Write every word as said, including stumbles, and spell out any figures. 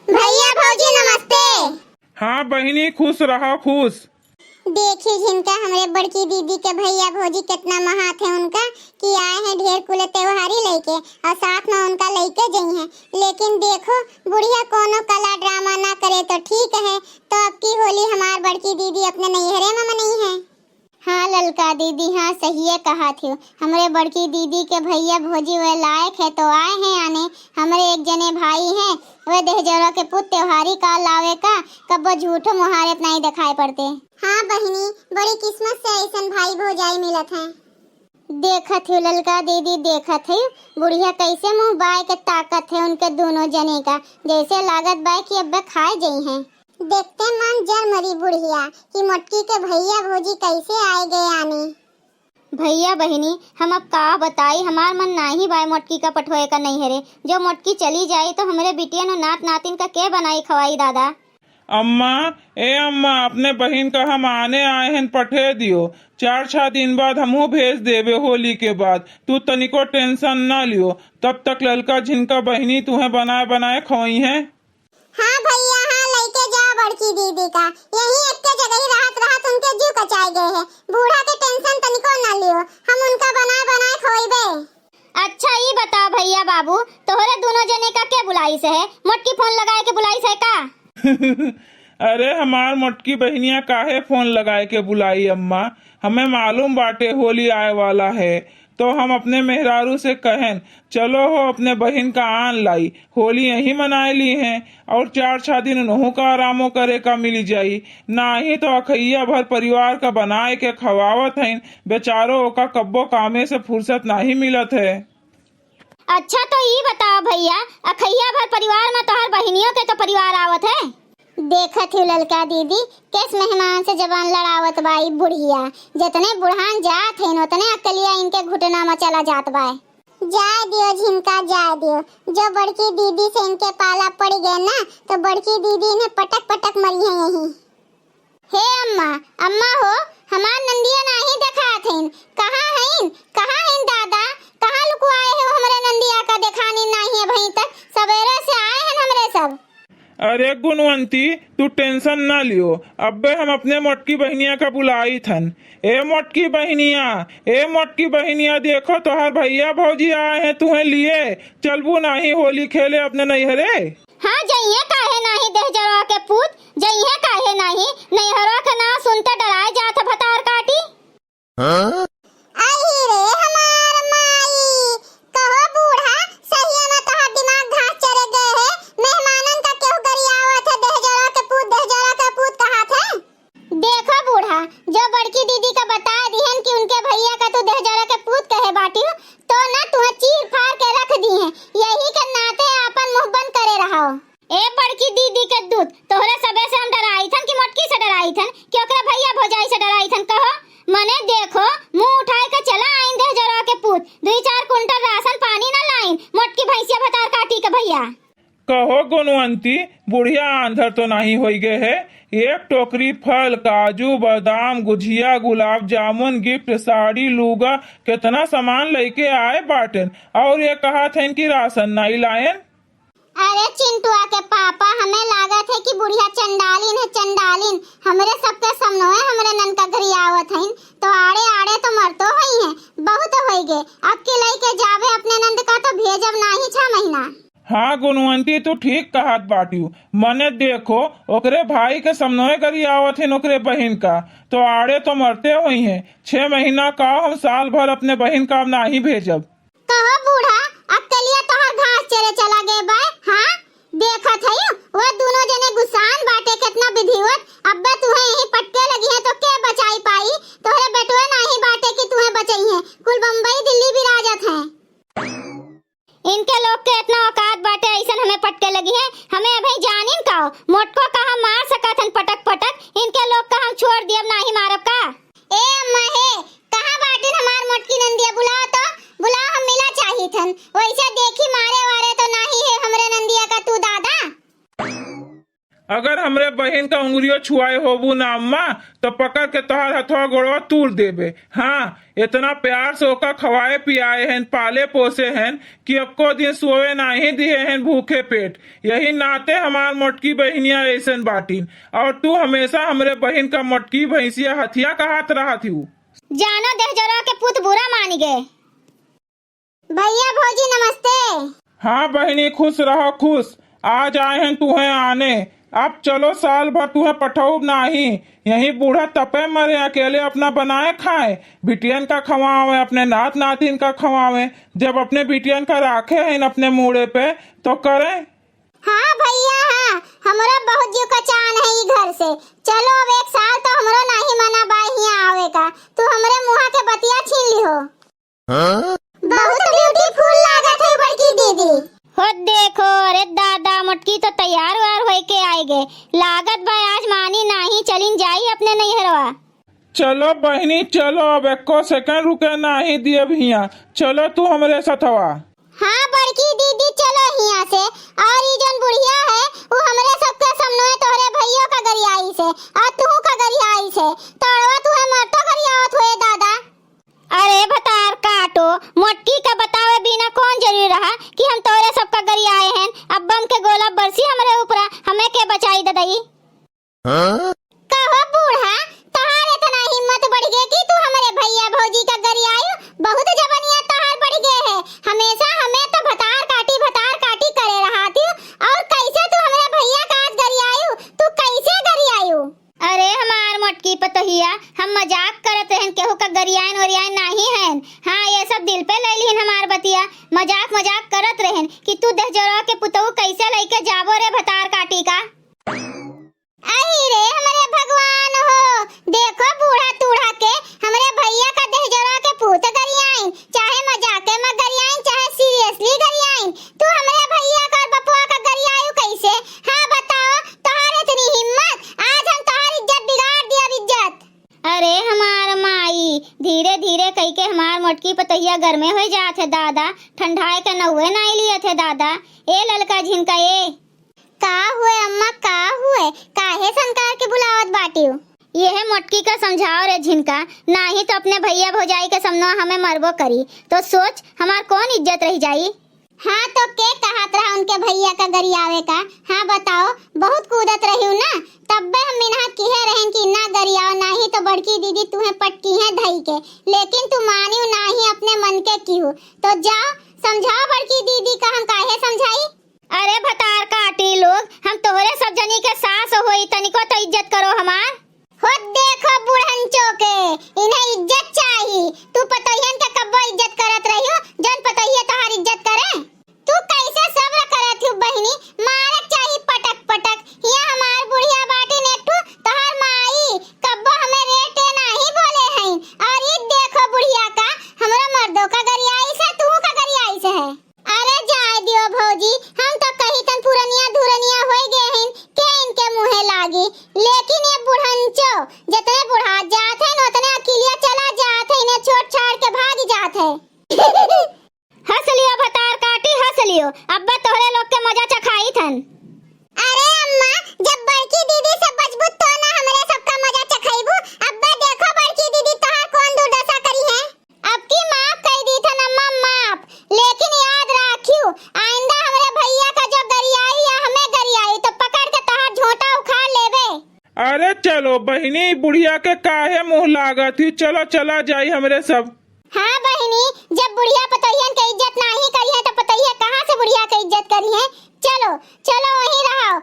भैया भौजी नमस्ते। हाँ बहिनी, खुश रहा, खुश। देखी झिनका, हमरे बड़की दीदी के भैया भौजी केतना महात है उनका कि आए हैं ढेर कुल त्योहारी लइके और साथ में उनका लइके जइहैं। लेकिन देखो, बुढ़िया कोनो कला ड्रामा ना करे तो ठीक है, तो अब की होली हमार बड़की दीदी अपने नैहरे में मनइहैं। हाँ ललका दीदी, हाँ सहिए कहत हियो। हमरे बड़की दीदी के भैया भौजी वे लायक है तो आए हैं आने। हमरे एक जने भाई हैं, वे दहेजरवा के पूत त्योहारी का लावे का, कब्बो झूठो मुहारत नाहीं देखाए पड़ते। हाँ बहिनी, बड़ी किस्मत से अइसन भाई भौजाई मिलत हैं। देखत हियो ललका दीदी, देखत हियो बुढ़िया कैसे मुँह बाय के ताकत है उनके दूनो जने का, जैसे लागत बाय कि अब्बे खाए जइहैं। देखते मन जर मरी बुढ़िया कि मोटकी के भैया भौजी कैसे आए गए आने। भैया बहिनी, हम अब का बताई, हमार मन नाहीं बाय मोटकी का पठोए का नैहरे। जो मोटकी चली जाई तो हमरे बिटियन और नात नातिन का के बनाई खवाई दादा? अम्मा, ए अम्मा, अपने बहिन का हम आने आए हैं, पठे दियो। चार छह दिन बाद हमहू भेज देबे होली के बाद। तू तनिको tension ना लियो, तब तक ललका झिनका बहिनी तुहें बनाए बनाए खवइहैं। हाँ भैया, हाँ, लइके जाओ बड़की दीदी का। यहीं एक्के जगही रहत रहत उनके जीव कचाए गए है। बूढ़ा के tension तनिको ना लियो, हम उनका बनाए बनाए खवइबे। अच्छा ई बताओ भैया बाबू, तोहरे दूनो जने का के बुलाइस है? मोटकी फोन लगाए के बुलाइस है का? अरे हमार मोटकी बहिनिया काहे फोन लगाए के बुलाई अम्मा, हमें मालूम बाटे होली आए वाला है, तो हम अपने मेहरारू से कहेन, चलो हो अपने बहिन का आन लाई, होली यहीं मनाए ली हैं और चार छह दिन उनहू का आरामो करे का मिली जाई। नाहीं तो अखैया भर परिवार का बनाए के खवावत हईन, बेचारो ओका कब्बो कामे से फुर्सत नाहीं मिलत है। अच्छा तो ई बताओ भैया, अखैया भर परिवार में तोहर बहिनियों के तो परिवार आवत है। देखत ही ललका दीदी, किस मेहमान से जबान लड़ावत बाई बुढ़िया। जतने बुढ़ान जात हैं, उतने अकलिया इनके घुटना में चला जात बाय। जाए दियो झिनका, जाए दियो। जो बड़की दीदी से इनके पाला पड़ गए ना, तो बड़की दीदी इन्हें पटक पटक मरी है यहीं। हे अम्मा, अम्मा हो, हमार नंदिया नाहीं देखात हईन। कहाँ हईन? कहाँ हईन दादा? कहाँ लुकुआए हो हमरे नंदिया का? देखानी नाहीं अबहीं तक। सबेरे से आए हैं हमरे सब। अरे गुणवंती, तू tension ना लियो, अब्बे हम अपने मोटकी बहिनिया का बुलाइत हन। ए मोटकी बहिनिया, ए मोटकी बहिनिया, देखो तोहार भैया भौजी आए हैं तुहें लिए। चलबू नाहीं होली खेले अपने नैहरे? हाँ, जइहे काहे नाहीं देहजरवा के पूत, जइहे काहे नाहीं? नैहरवा के नाम सुनते डराए जात है भतार काटी। हाँ? आई रे हमार माई, कहो बूढ़ा, सहिया में तोहार दिमाग घास चरे गए है। मेहमानन का केहू गरियावत है, देहजरवा के पूत, देहजरवा के पूत कहात है। देखो बूढ़ा, जो बड़की दीदी का बता दिहन कि उनके भैया का तू देहजरवा के पूत कहे बाटियो, तो ना तुहें चीर फाड़ के रख दिहे। यही के नाते आपन मुँह बंद करे रहो। ए बड़की दीदी के दूत, तोहरे सबे से हम डराइत हन कि मोटकी से डराइत हन कि ओकरे भैया भौजाई से डराइत हन? कहो, मने देखो, मुँह उठाए के चला आइन देहजरवा के पूत, दुई चार कुंटल राशन पानी ना लाइन, मोटकी भैंसिया भतार काटी के भैया। कहो गुणवंती, बुढ़िया आंधर तो नाहीं होई गए है? एक टोकरी फल, काजू, बादाम, गुझिया, गुलाब जामुन, gift, साड़ी, लूगा, केतना सामान लइके आए बाटेन, और ये कहत हन कि राशन नाहीं लायन। अरे चिंटुआ के पापा, हमें लागत है कि बुढ़िया चंडालिन है, चंडालिन। हमरे सबके समनोए हमरे नन का गरियावत हईन, तो आड़े आड़े तो मरतो होई हैं, बहुत होई गे। अब के लइके जावे अपने नंद का तो भेजब नाहीं छह महीना। हाँ गुणवंती, तू ठीक कहत बाटियो। मने देखो, ओकरे भाई के समनोए गरियावत हईन ओकरे बहिन का, तो आड़े तो मरते होई हैं। छह महीना का हम साल भर अपने बहिन का अब नाहीं भेजब। कहो बूढ़ा, अक्कलिया तोहर घास चरे चला गए बाय, हाँ? देखत हई, वो दूनो जने गुस्सान बाटे केतना विधिवत। अब्बे तुहें यहीं पटके लगिहें तो के बचाई पाई? तोहरे बेटवे नाहीं बाटे कि तुहें बचइहें, कुल बम्बई दिल्ली बिराजत हैं। इनके लोग के एतना औकात बाटे, अइसन हमें पटके लगिहें। हमें अबहीं जानिन का, मोटको का हम मार सकत हन पटक पटक, इनके लोग का हम छोड़ दियब, नाहीं मारब का? ए अम्मा हे, कहाँ बाटिन हमार मोटकी नंदिया? बुलाओ तो, बुलाओ, हम मिला चाहित हन। वैसे देखी मारे वारे तो नाहीं है हमरे नंदिया का तू दादा। अगर हमरे बहिन का उंगरियो छुआए होबू ना अम्मा, तो पकड़ के तोहार हथवा गोड़वा तूर देबे। हाँ, इतना प्यार से ओका खवाए पियाए हन, पाले पोसे हन कि एक्को दिन सोवे नाहीं दिहे हन भूखे पेट। यही नाते हमार मोटकी बहिनिया ऐसन बाटिन। और तू हमेशा हमरे बहिन का मोटकी भैंसिया हथिया कहत रहत हू। जानो देहजरवा के पूत बुरा मानी गए। भैया भौजी नमस्ते। हाँ बहिनी, खुश रहो, खुश। आज आए हैं तुहें आने। अब चलो, साल भर तुहें पठौब नाही। यहीं बूढ़ा तपे मरे, अकेले अपना बनाए खाए, बिटियन का खवावे, अपने नात नातिन का खवावे। जब अपने बिटियन का राखे हैं अपने मूड़े पे, तो करें। हाँ भैया, हाँ, हमरा बहुत जीव का चान है ई घर से। चलो, अब एक साल तो हमरो नाही मना बा हियाँ आवे का। तू हमरे मुँहा के बतिया छीन लिहो। हाँ? बहुत beautiful लागत है बड़की दीदी। हो देखो, अरे दादा, मोटकी तो तैयार व्यार होइके आइ गए। लागत बा आज मानी नाही, चलिन जाई अपने नैहरवा। चलो बहिनी, चलो, अब एक्को second रुके नाही दियब हियाँ। चलो तू हमरे सथवा। हाँ बड़की दीदी, चलो हियाँ से। और ई जौन बुढ़िया है, वो हमरे सबके सामने तोहरे भैयो का गरियाई से, और तू का गरियाई से। तोड़वा तुहे मरतो गरियावत हुए दादा। अरे भतार काटो, मोटकी का बतावे बिना कौन जरूरी रहा कि हम तोरे सबका गरियाए हैं। अब बम के गोला बरसी हमरे ऊपरा, हमें के बचाई ददई? हाँ? कहो बूढ़ा, तोहार इतना हिम्मत बढ़ गए कि तू हमरे भैया भौजी का गरियायु? बहुत जबनिया तोहार बढ़ गए है। हमेशा हमें तो भतार काटी, भतार काटी करे रहा थी, और कैसे तू हमरे भैया का आज गरियायु? तू कैसे गरियायु? अरे हमार मोटकी पतोहिया, हम मजाक करत रहन, केहू का गरियाइन ओरियाइन नाही हन। हाँ, ये सब दिल पे ले लिहिन हमार बतिया। मजाक मजाक करत रहन कि तू दहजोरवा के पुतहू कैसे लइके जाबो रे भतार काटी का। अही रे हमरे भगवान हो, देखो बूढ़ा तूढ़ा के, हमरे भैया का दहजोरवा के पूत गरियाइन, चाहे मजाके में गरियाइन, चाहे seriously गरियाइन। तू हमरे भैया का और बपुआ का गरियायु कैसे? हाँ बताओ, तोहार इतनी हिम्मत, आज हम तोहार इज्जत बिगाड़ दियब, इज्जत। अरे हमार माई, धीरे धीरे कइके हमार मोटकी पतोहिया गरमे होइ जात है दादा, ठंडाए के नउवे नाई लियत है दादा। ए ललका झिनका ए। का हुए अम्मा, का हुए? काहे सनकार के बुलावत बाटिउ? यह मोटकी का समझाओ रे झिनका, नाही तो अपने भैया भौजाई के समनवा हमें मरबो करी, तो सोच हमार कौन इज्जत रह जाई। हाँ, तो के कहत रहा उनके भैया का गरियावे का? हाँ, बताओ, बहुत कूदत रहिउ ना, तब्बे हम इनहा किहे रहन कि ना गरियाओ, नाही तो बड़की दीदी तुहें पटकी है धई के, लेकिन तू मानिउ नाही, अपने मन के किहू। तो जाओ, समझाओ बड़की दीदी का, हम काहे समझाई? अरे भतार काटी लोग, हम तोहरे सब जनी के सास होई, तनिको तो इज्जत करो हमार। हो देखो बुढ़ंचो के, इन्हें इज्जत चाही। तू पतोहियन के कब्बो इज्जत करत रहियो, जौन पतोहिया तोहार इज्जत करे। तू कैसे सब्र करत हू बहिनी, मारक चाही पटक पटक। हिया हमार बुढ़िया बाटिन एक ठू, तोहार माई कब्बो हमें रे टे नाही बोले हईं। और ई देखो बुढ़िया का, हमरा मर्दो का गरियाई से, तू का गरियाई से है। अरे जाए दियो भौजी, हम तो कही तन पुरनिया धुरनिया होई गए हईं, के इनके मुँहे लागी। लेकिन ये बुढ़ंचो, जितने बुढ़ा जात है न, उतने अकिलिया चला जात है, इन्हें छोड़ छाड़ के भाग जात है। हंस लियो भतार काटी, हंस लियो, अब्बा तोहरे लोग के मजा चखाई थन। अरे अम्मा, जब बड़की दीदी से बचबू तो ना हमरे सबका मजा चखैबू। अब्बा देखो बड़की दीदी तोहार कौन दुर्दशा करी है। अब की माफ कई दी थन अम्मा, माफ। लेकिन याद राखियो, आइंदा हमरे भैया का जो गरियाई या हमें गरियाई तो पकड़ के तोहार झोंटा उखाड़ लेबे। अरे चलो बहिनी, बुढ़िया के काहे मुँह लागत ही, चलो चला जाई हमरे सब। हाँ बहिनी, जब बुढ़िया पतोहियन के इज्जत नाही करी है तो पतोहिया कहाँ से बुढ़िया के इज्जत करी है? चलो, चलो वहीं रहो,